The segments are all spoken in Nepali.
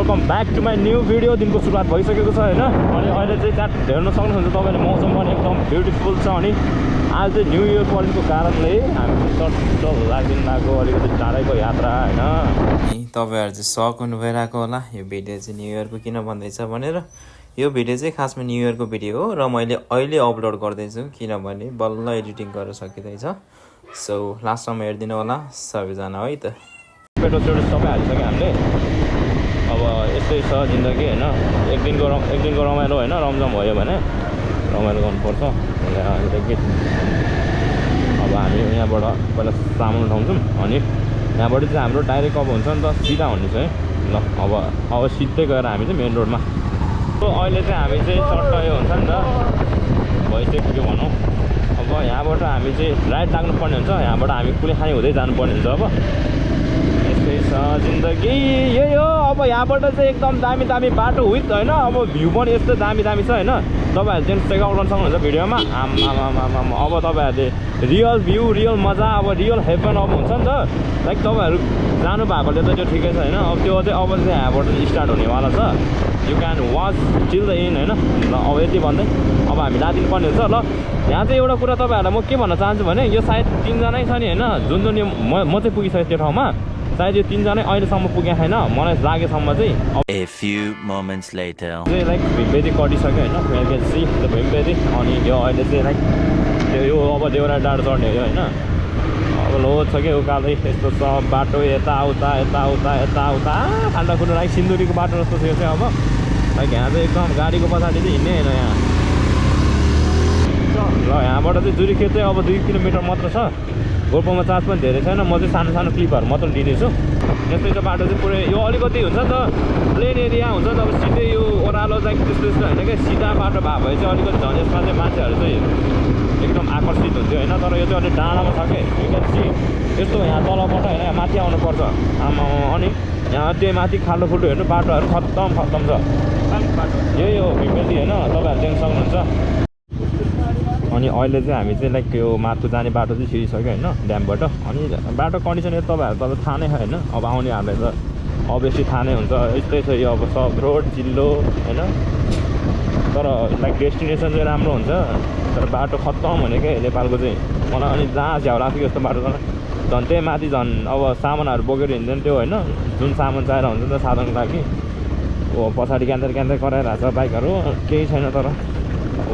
Welcome back to my new video. दिनको सुरुवात भइसकेको छ होइन। अनि अहिले चाहिँ त्यहाँ हेर्न सक्नुहुन्छ तपाईँले मौसम पनि एकदम ब्युटिफुल छ। अनि आज चाहिँ न्यू इयर परेको कारणले हामी चट्ट लाग्दिनको अलिकति टाढैको यात्रा होइन। तपाईँहरू चाहिँ सक हुनु भइरहेको होला यो भिडियो चाहिँ न्यू इयरको किन भन्दैछ भनेर। यो भिडियो चाहिँ खासमा न्यू इयरको भिडियो हो र मैले अहिले अपलोड गर्दैछु किनभने बल्ल एडिटिङ गर्न सकिँदैछ। सो लास्टसम्म हेरिदिनु होला सबैजना है त। पेट्रोल सेट्रोल सबै हालिसक्यो हामीले। अब यस्तै छ जिन्दगी होइन। एक दिनको रमाइलो होइन, रमझम भयो भने रमाइलो गर्नुपर्छ। अब हामी यहाँबाट पहिला सामान उठाउँछौँ अनि यहाँबाट चाहिँ हाम्रो डाइरेक्ट अब हुन्छ नि त सिधा हुने छ है। ल अब सिधै गएर हामी चाहिँ मेन रोडमा। अहिले चाहिँ हामी चाहिँ चट्ट यो हुन्छ नि त भइसक्यो भनौँ। अब यहाँबाट हामी चाहिँ राइट लाग्नुपर्ने हुन्छ, यहाँबाट हामी कुलेखानी हुँदै जानुपर्ने हुन्छ। अब यस्तै छ जिन्दगी यही हो। अब यहाँबाट चाहिँ एकदम दामी दामी बाटो विथ होइन। अब भ्यू पनि यस्तो दामी दामी छ होइन। तपाईँहरूले चाहिँ चेकआउट गर्न सक्नुहुन्छ भिडियोमा। आम अब तपाईँहरूले रियल भ्यू रियल मजा अब रियल हेभन अब हुन्छ नि त। लाइक तपाईँहरू जानु भएकोले त त्यो ठिकै छ होइन। अब त्यो चाहिँ अब चाहिँ यहाँबाट स्टार्ट हुनेवाला छ। You can watch till the and होइन। ल अब यति भन्दै अब हामी लादिनु पर्ने हुन्छ। ल यहाँ चाहिँ एउटा कुरा तपाईँहरूलाई म के भन्न चाहन्छु भने यो सायद 3 जनै छ नि होइन। जुन यो म चाहिँ पुगिसकेँ त्यो ठाउँमा। सायद यो 3 जनै अहिलेसम्म पुगेको छैन मलाई लागेसम्म चाहिँ। A few moments later चाहिँ लाइक भीमपेदी कटिसक्यो होइन। भीमपेदी त्यो भीमपेदी अनि यो अहिले चाहिँ लाइक यो अब देउरा डाँडो चढ्ने हो होइन। अब लोड छ कि उकालै यस्तो छ बाटो यताउता यताउता यताउता खाल्डा खुल्डा लाइक सिन्धुलीको बाटो जस्तो छ यो चाहिँ। अब लाइक यहाँ चाहिँ एकदम गाडीको पछाडि चाहिँ हिँड्ने होइन यहाँ। ल यहाँबाट चाहिँ जुरीखेत चाहिँ अब 2 किलोमिटर मात्र छ। गोल्पोमा चार्ज पनि धेरै छैन। म चाहिँ सानो सानो क्लिपहरू मात्र लिनेछु। यस्तै छ बाटो चाहिँ पुरै यो अलिकति हुन्छ नि त प्लेन एरिया हुन्छ नि त। अब सिधै यो ओह्रालो चाहिँ त्यस्तो त्यस्तो होइन क्या। सिधा बाटो भए भए चाहिँ अलिकति झन् यसमा चाहिँ मान्छेहरू चाहिँ एकदम आकर्षित हुन्थ्यो होइन। तर यो चाहिँ अलिक डाँडामा छ कि चाहिँ यस्तो यहाँ तलबाट होइन माथि आउनुपर्छ आमा। अनि यहाँ त्यो माथि खाल्डो खुल्डो हेर्नु बाटोहरू खत्तम छ। यही हो भीमपेदी होइन। तपाईँहरू देख्न सक्नुहुन्छ। अनि अहिले चाहिँ हामी चाहिँ लाइक यो माथि जाने बाटो चाहिँ छिरिसक्यो होइन ड्यामबाट। अनि बाटो कन्डिसन तपाईँहरू थाहा नै छ होइन। अब आउनेहरूलाई त अभियसली थाहा नै हुन्छ। यस्तै छ यो अब सब रोड चिल्लो होइन। तर लाइक डेस्टिनेसन चाहिँ राम्रो हुन्छ तर बाटो खत्तम भनेकै नेपालको चाहिँ मलाई। अनि जहाँ झ्याउ लाग्थ्यो यस्तो बाटो झन् त्यही माथि झन् अब सामानहरू बोकेर हिँड्दैन त्यो होइन। जुन सामान चाहिएर हुन्छ नि त साधनको लागि ओ पछाडि क्यान्टर गराइरहेको छ बाइकहरू केही छैन। तर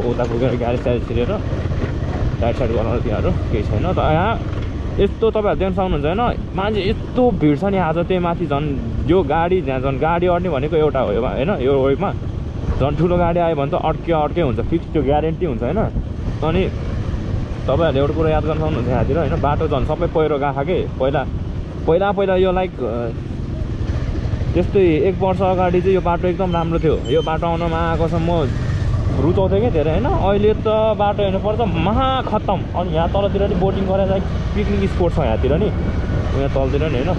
उता पुगेर गाडी साडी छिरेर राइट साइड गर्न त्योहरू केही छैन। त यहाँ यस्तो तपाईँहरू देख्न सक्नुहुन्छ होइन। मान्छे यस्तो भिड छ नि आज। त्यही माथि झन् यो गाडी त्यहाँ झन् गाडी अड्ने भनेको एउटा हो होइन। यो वेमा झन् ठुलो गाडी आयो भने त अर्कै हुन्छ फिक्स त्यो ग्यारेन्टी हुन्छ होइन। अनि तपाईँहरूले एउटा कुरो याद गर्न सक्नुहुन्छ यहाँतिर होइन। बाटो झन् सबै पहिरो गएको कि पहिला यो लाइक त्यस्तै 1 वर्ष अगाडि चाहिँ यो बाटो एकदम राम्रो थियो। यो बाटो आउनमा आएकोसम्म रुचाउँथ्यो कि धेरै होइन। अहिले त बाटो हेर्नुपर्छ महा खत्तम। अनि यहाँ तलतिर नि बोटिङ गरेर लाइक पिकनिक स्पोट छ यहाँतिर नि यहाँ तलतिर नि होइन।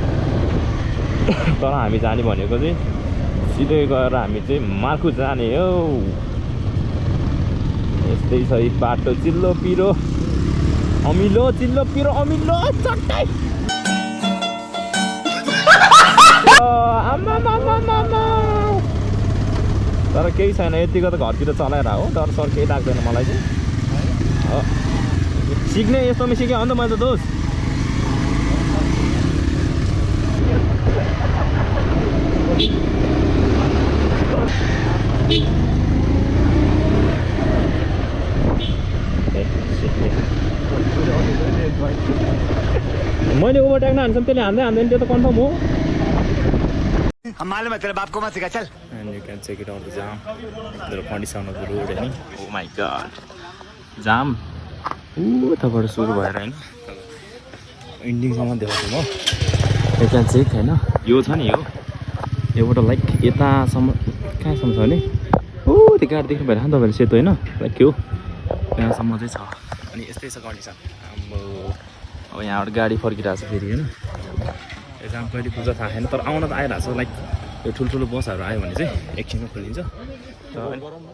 तर हामी जाने भनेको चाहिँ सिधै गएर हामी चाहिँ मार्कु जाने हो। यस्तै छ यी बाटो चिल्लो पिरो अमिलो चिल्लो पिरो अमिलो चट्टै आमा। तर केही छैन यतिको त घरतिर चलाएर हो। डर सर केही लाग्दैन मलाई चाहिँ। सिक्ने यस्तोमा सिकेँ हो नि त मैले त दोष। मैले ओभरटेक नहान्छौँ त्यसले हान्दैन त्यो त कन्फर्म हो। मालूम है तेरे बाप को मत सिखा चल। And you can check it out the jam, the condition of the road and oh my god jam उताबाट सुरु भएर हैन इन्डिङसम्म देखाउँछु म। यु क्यान चेक हैन। यो छ नि योबाट लाइक यतासम्म कहाँसम्म छ भने ओ त्यो गाडी देख्नु भइरहेको नि तपाईँले सेतो होइन लाइक यो यहाँसम्म चाहिँ छ। अनि यस्तै छ कन्डिसन। अब यहाँबाट गाडी फर्किरहेको छ फेरि होइन। यो जाम कहिले पुग्छ थाहा छैन तर आउन त आइरहेको छ। लाइक यो ठुल्ठुलो बसहरू आयो भने चाहिँ एकछिनमा खोलिन्छ।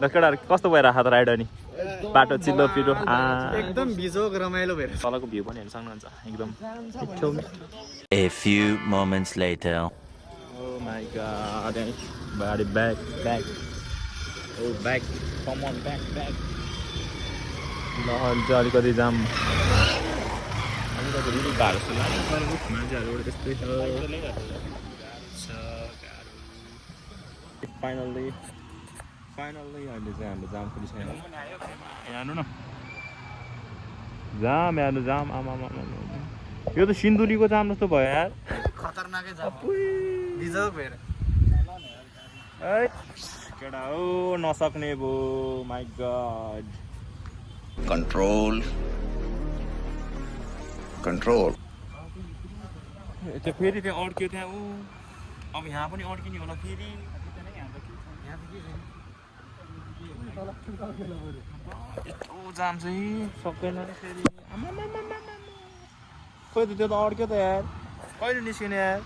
ल केटाहरू कस्तो भइरहेको त राइड अनि बाटो चिल्लो पिरो एकदम बिजोग रमाइलो भएर तलको भ्यू पनि हेर्न सक्नुहुन्छ एकदम मिठो। A few moments later my god. Body back. Oh, back. Come on, back. ल अहिले चाहिँ अलिकति जाम अलिकति रिली भएको जस्तो लाग्यो मान्छेहरू त्यस्तै छ फाइनल्ली अहिले चाहिँ हाम्रो जाम पुगिसक्यो हेर्नु न जाम आमा यो त सिन्धुलीको जाम जस्तो भयो यार खतरनाकै जाम डिजर्भ हेर केटा हो नसक्ने भो माई गॉड कंट्रोल त्यो फेरि त्यहाँ अड्क्यो त्यहाँ ऊ अब यहाँ पनि अड्किने होला फेरि यत्रो जाम चाहिँ सक्दैन फेरि खोइ त त्यो त अड्क्यो त यार कहिले निस्किने यार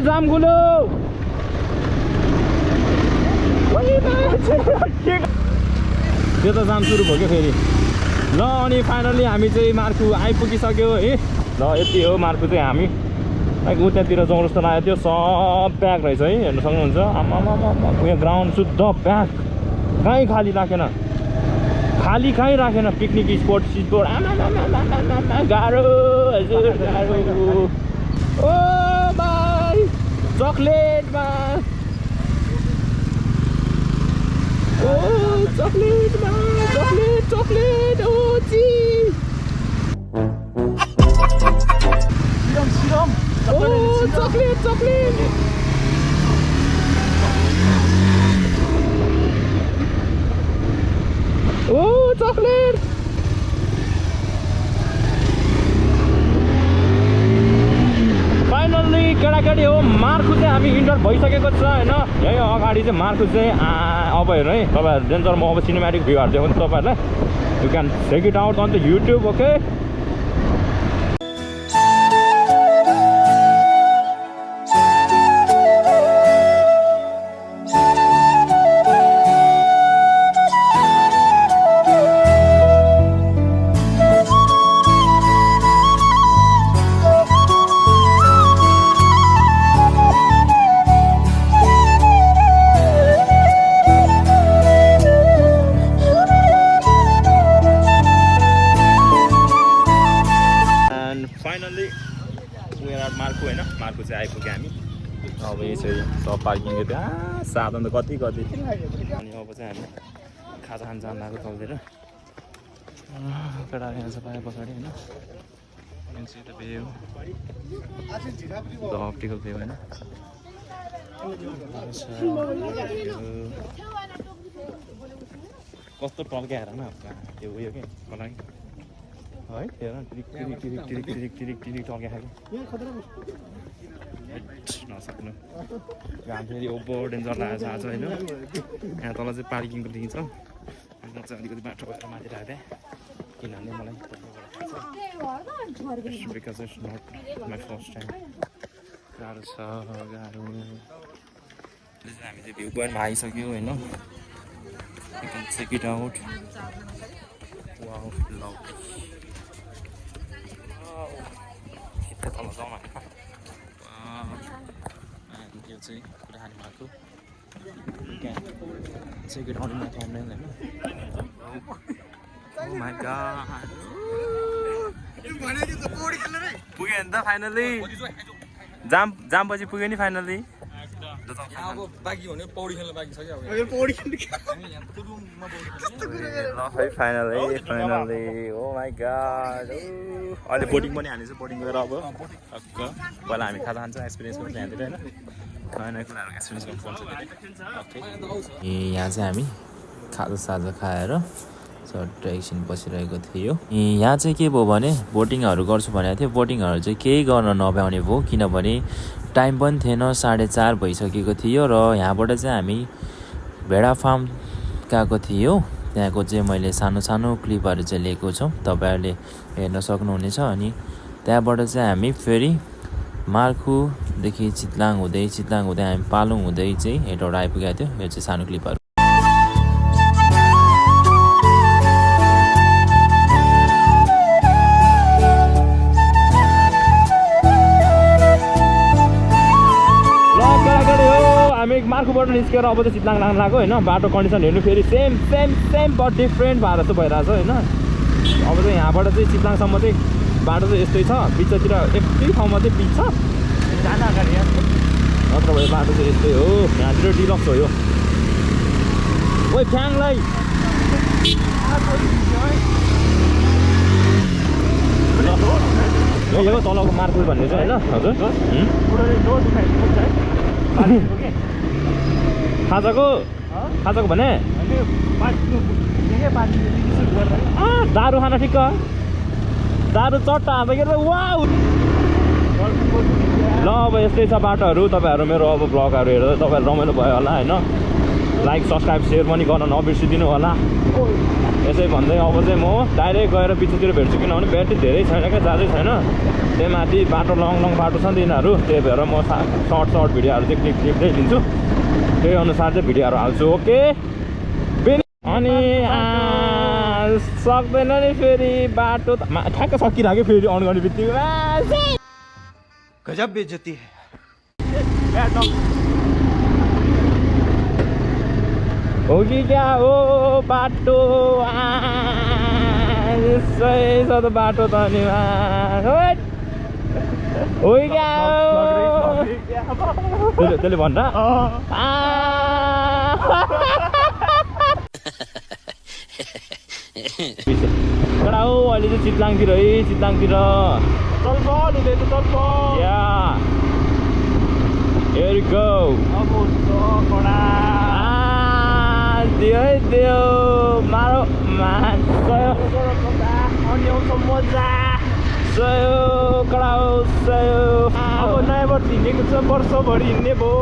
जाम गुलो त्यो त जाम सुरु भयो क्या फेरि ल अनि फाइनल्ली हामी चाहिँ मार्कु आइपुगिसक्यो है ल यति हो मार्कु चाहिँ हामी उतातिर जाउँ जस्तो लाग्यो त्यो सब प्याक रहेछ है हेर्नु सक्नुहुन्छ आमा उयो ग्राउन्ड शुद्ध प्याक कहीँ खाली राखेन कहीँ राखेन पिकनिक स्पोट आमा गाह्रो हजुर गाह्रो ओ भाइ चक्लेटमा ओ चक्लेट ओ ची सिरम ओ चक्लेट ओ चक्लेट फाइनल्ली केटाकेटी हो मार्कु चाहिँ हामी इन्टर भइसकेको छ होइन यही अगाडि चाहिँ मार्कु चाहिँ अब हेर्नु है तपाईँहरू डेन्जर म अब सिनेमेटिक भ्यूहरू देखाउँछु तपाईँहरूलाई you can check it out on the YouTube okay मार्कु होइन मार्कु चाहिँ आइपुग्यो हामी अब यही चाहिँ सब पार्किङको त्यहाँ साधन त कति अनि अब चाहिँ हामी खाजा खान जान लाग्यो चल्देर केटाहरू यहाँ छ पायो पछाडि होइन चाहिँ त भ्यू द अप्टिकल भ्यू होइन कस्तो टल्क्याएर न त्यो उयो के मलाई है हेर टिरिक टल्क्या खायो नसक्नु घाम फेरि ओभर डेन्जर लागेको छ आज होइन यहाँ तल चाहिँ पार्किङको देखिन्छ म चाहिँ अलिकति बाटो भएर माथि राख्दै किनभने मलाई because it's not my first time गाह्रो छ गाह्रो हामी चाहिँ भ्यू पोइन्टमा आइसक्यो होइन check it out wow love तल जाउँ त्यो चाहिँ कुराखानी भएको सेकेन्ड अरूमा थाम्दैन होइन माई गॉड पुग्यो नि त फाइनली जाम पछि पुग्यो नि फाइनली बाँकी भने पौडी खेल्न बाँकी छ क्या फाइनली ओ माई गॉड अहिले बोटिङ पनि हानेछ बोटिङ गएर अब पहिला हामी खाजा खान्छौँ एक्सपिरियन्स गर्छ यहाँतिर होइन नयाँ नयाँ कुराहरू एक्सपिरियन्स गर्नुपर्छ यहाँ चाहिँ हामी खाजा खाएर सट्ट एकछिन बसिरहेको थियो यहाँ चाहिँ के भयो भने बोटिङहरू गर्छु भनेको थियो बोटिङहरू चाहिँ केही गर्न नपाउने भयो किनभने टाइम पनि थिएन 4:30 भइसकेको थियो र यहाँबाट चाहिँ हामी भेडा फार्म गएको थियो त्यहाँको चाहिँ मैले सानो क्लिपहरू चाहिँ लिएको छु तपाईँहरूले हेर्न सक्नुहुनेछ अनि त्यहाँबाट चाहिँ हामी फेरि मार्कुदेखि चितलाङ हुँदै हामी पालुङ हुँदै चाहिँ हेटौँडा आइपुगेको थियो यो चाहिँ सानो क्लिपहरू मार्कुबाट निस्केर अब चाहिँ चितलाङ लाग्न लाग्यो होइन बाटो कन्डिसन हेर्नु फेरि सेम बट डिफ्रेन्ट भएर चाहिँ भइरहेछ होइन अब चाहिँ यहाँबाट चाहिँ चितलाङसम्म चाहिँ बाटो चाहिँ यस्तै छ बिचतिर एकै ठाउँमा चाहिँ पिच छ जान अगाडि नत्र भए बाटो चाहिँ यस्तै हो यहाँतिर डिलक्स हो यो ओइ फ्याङलाई यो तलको मार्कुल भन्ने चाहिँ होइन हजुर खाजाको भने दारू खान ठिक्क दारू चट्टा हाल्दा के वाउ ल अब यस्तै छ बाटोहरू तपाईँहरू मेरो अब ब्लगहरू हेर्दा तपाईँहरू रमाइलो भयो होला होइन लाइक सब्सक्राइब सेयर पनि गर्न नबिर्सिदिनु होला यसै भन्दै अब चाहिँ म डाइरेक्ट गएर पिछेतिर भेट्छु किनभने ब्याट्री धेरै छैन क्या जाँदै छैन त्यही माथि बाटो लङ बाटो छ नि तिनीहरू त्यही भएर म सर्ट भिडियोहरू चाहिँ क्लिप्दै लिन्छु त्यही अनुसार चाहिँ भिडियोहरू हाल्छु ओके अनि सक्दैन नि फेरि बाटो ठ्याक्क सकिरहेको फेरि अन गर्ने बित्तिकै गजब बेइज्जती है हो कि क्या हो बाटो सही छ त बाटो त नि हो कि क्या त्यसले भन्छ कडा हो अहिले चाहिँ चितलाङतिर है चितलाङतिर या here you go दियो मारो कडा हो अब नयाँ वर्ष हिँडेको छ वर्षभरि हिँड्ने भयो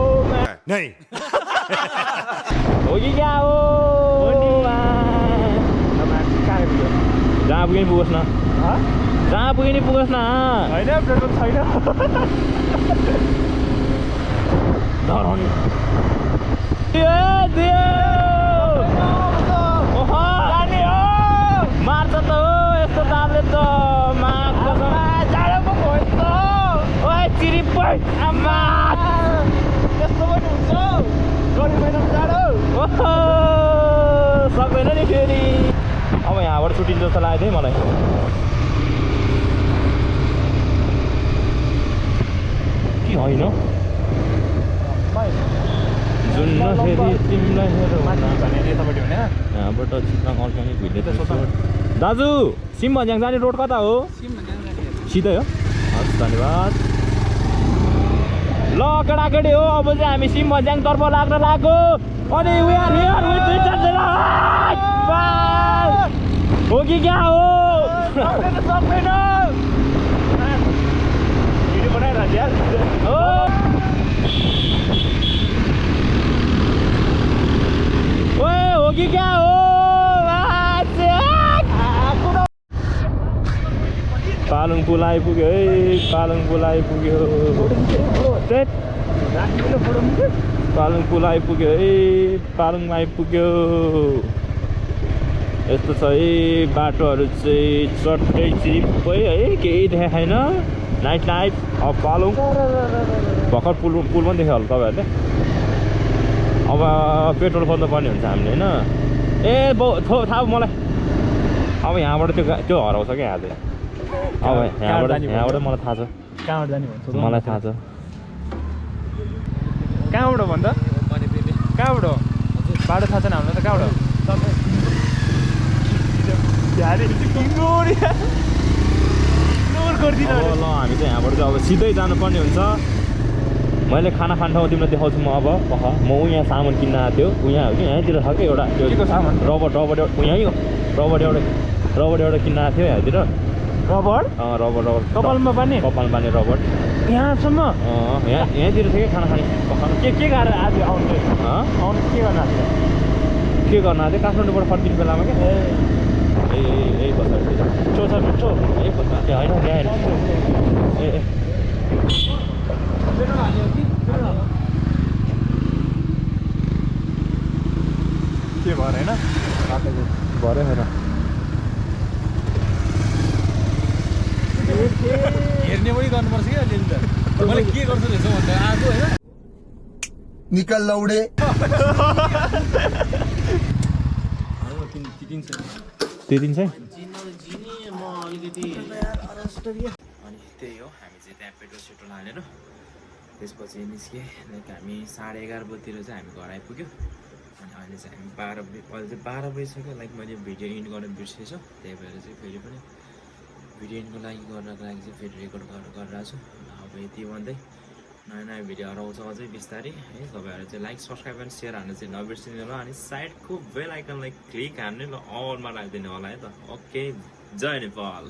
हो कि क्या हो जहाँ पुगे नि पुगोस् न जहाँ पुगे नि पुगोस् न होइन पेट्रोल छैन मार्छ त हो यस्तो दाबले त चिरिपै त्यस्तो पनि हुन्छ गरी महिनामा जाडो सक्दैन नि फेरि अब यहाँबाट छुट्टिन्छ जस्तो लाग्यो थिएँ मलाई कि होइन जुन फेरि तिमीलाई यहाँबाट चितलाङ अर्ग्यानिक भिलेज दाजु सिम भन्ज्याङ जाने रोड कता हो सिधै हो हस् धन्यवाद ल केटाकेटी हो अब चाहिँ हामी सिम भन्ज्याङ तर्फ लाग्न लाग्यो अनि हो कि क्या हो सक्दैन भिडियो बनाइरहेको हो कि क्या हो पालुङ पुल आइपुग्यो है पालुङ पुल आइपुग्यो पालुङ पुल आइपुग्यो है पालुङमा आइपुग्यो यस्तो छ है बाटोहरू चाहिँ चट्टै चिप्पै है केही देखाएको छैन नाइट लाइफ अब पालुङ भर्खर पुल पनि देख्यो होला तपाईँहरूले अब पेट्रोल खोज्नु पर्ने हुन्छ हामीले होइन ए थाहा मलाई अब यहाँबाट त्यो हराउँछ क्या आज अब यहाँबाट मलाई थाहा छ कहाँबाट जाने भन्छ मलाई थाहा छ कहाँबाट भन्दा कहाँबाट बाटो थाहा छैन हामीलाई त कहाँबाट ल हामी चाहिँ यहाँबाट चाहिँ अब सिधै जानुपर्ने हुन्छ मैले खाना खाने ठाउँ तिमीलाई देखाउँछु म अब म यहाँ सामान किन्न आएको थियो यहाँ हो कि यहीँतिर छ कि एउटा त्यो सामान रबर यहीँ हो रबर एउटा किन्न आएको थियो यहाँतिर रबर कपालमा बान्ने रबर यहाँसम्म यहाँतिर थियो कि खाना खाने के गरेर आज आउनु के गर्न आएको के गर्न आएको थियो काठमाडौँबाट फर्किने बेलामा क्या यही बस्छ मिठो छ मिठो यही बस्छ होइन त्यहाँ ए के भएर होइन भरे होइन हेर्ने पनि गर्नुपर्छ क्या अलिअलि त मैले के गर्छु रहेछ भन्दा आएको होइन निकल लौड़े। तिरिन्छ है? अनि त्यही हो हामी चाहिँ त्यहाँ पेट्रोल सेट्रोल हालेर त्यसपछि निस्केँ लाइक हामी 11:30 बजीतिर चाहिँ हामी घर आइपुग्यो अनि अहिले चाहिँ हामी 12 बजी अहिले चाहिँ 12 बजिसक्यो लाइक मैले भिडियो इन्ड गर्न बिर्सेछु त्यही भएर चाहिँ फेरि पनि भिडियो इन्डको लागि गर्नको लागि चाहिँ फेरि रेकर्ड गरिरहेको छु अब यति भन्दै नयाँ नयाँ भिडियोहरू आउँछ अझै बिस्तारै है तपाईँहरू चाहिँ लाइक सब्सक्राइब अनि सेयर हाल्नु चाहिँ नबिर्सिनु होला अनि साइडको बेल आइकनलाई क्लिक हान्ने ल अलमा राखिदिनु होला है त ओके जय नेपाल।